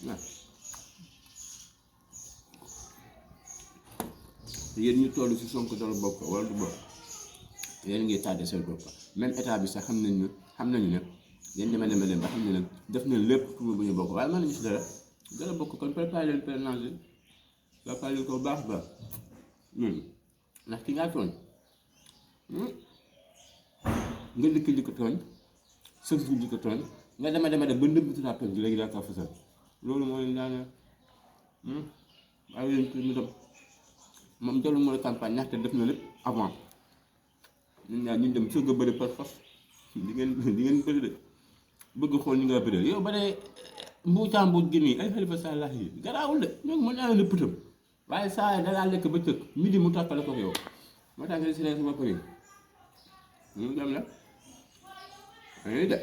waaw yéen ñu toll si Sonko dara bokk wala du bokk yéen ngi tardé seen bopp même état bi sax xam nañu ne yéen dem ba xam ne nag def na lépp pour bu ñu bokk waaye mën nañu si dara bokk kon préparé leen parrainage préparé leen ko bu baax a baax ndax ki ngaa tooñ nga dikk ko tooñ sëf di ko tooñ nga dema dem ba ndëbb tuuti tooñ gi léegi daa ko fasal loolu moo leen daaneel waaye yéen pour mu dem moom jarul mooy campagne ndaxte def na lépp avant ñun ñaar ñu dem soog a bëri par force di ngeen bëri de bëgg xool ñu nga bëri yow ba dee mbuucaa mbuuc gi nii ay Xalifa Sall yi garaawul de ñoom mën naa la pëtam waaye saa yi dalaa lekk ba cëkk midi mu toppale ko yow moo tax nga si ne sama përi ñu dem la dañuy de